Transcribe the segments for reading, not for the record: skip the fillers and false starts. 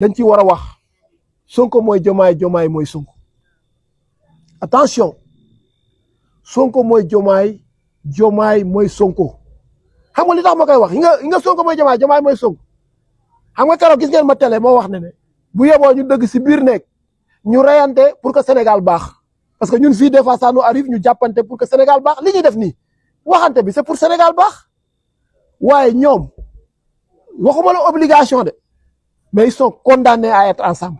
dañ ci war a wax Sonko mooy Diomaye, Diomaye mooy Sonko. Attention, Sonko mooy Diomaye, Diomaye mooy Sonko. xam nga li tax ma koy wax yi nga Sonko mooy Diomaye, Diomaye mooy Sonko. xam nga keroog gis ngeen ma télé moo wax ne bu yeboo ñu dëgg si biir nekk ñu reyante pour que Sénégal baax parce que ñun fii des fois ça nous arrive ñu jàppante pour que Sénégal baax li ñuy def nii waxante bi c'est pour Sénégal baax waaye ñoom waxuma la obligation de mais ils sont condamnés à être ensemble.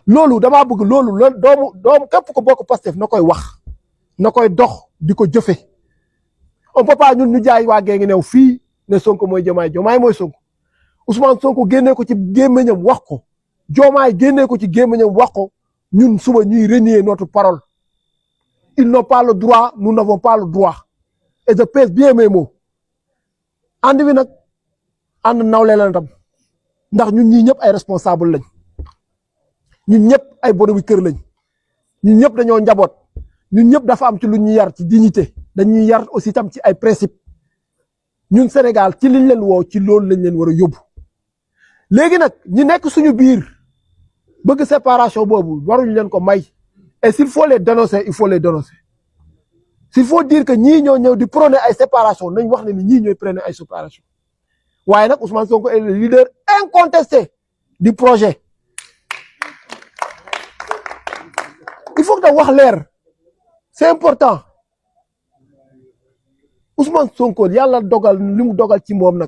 loolu damaa bëgg loolu doomu képp ko bokk Pastef na koy wax na koy dox di ko jëfe. on peut pas ñun ñu jaay waa gee ngi new fii ne Sonko mooy Diomaye, Diomaye mooy Sonko. Ousmane Sonko génnee ko ci gémmiñam wax ko Diomaye génnee ko ci gémmiñam wax ko ñun suba ñuy renier notre parole. Ils n'ont pas le droit, nous n'avons pas le droit. Et je pèse bien mes mots. ànd bi nag ànd nawle la tam ndax ñun ñii ñëpp ay responsable lañ ñun ñëpp ay boromi kër lañ ñun ñëpp dañoo njaboot ñun ñëpp dafa am ci lu ñu yar ci dignité dañuy yar aussi tam ci ay principe ñun Sénégal ci liñ leen woo ci loolu lañ leen war a yóbbu. léegi nag ñi nekk suñu biir bëgg séparation boobu waruñu leen ko may et s'il faut les dénoncer il faut les dénoncer. s'il faut dire que ñii ñoo ñëw di prôner ay séparation nañ wax ne ni ñii ñooy prôner ay séparation waaye nag Ousmane Sonko est le leader incontesté du projet. il faut que da wax leer c'est important Ousmane Sonko yàlla dogal li mu dogal ci moom nag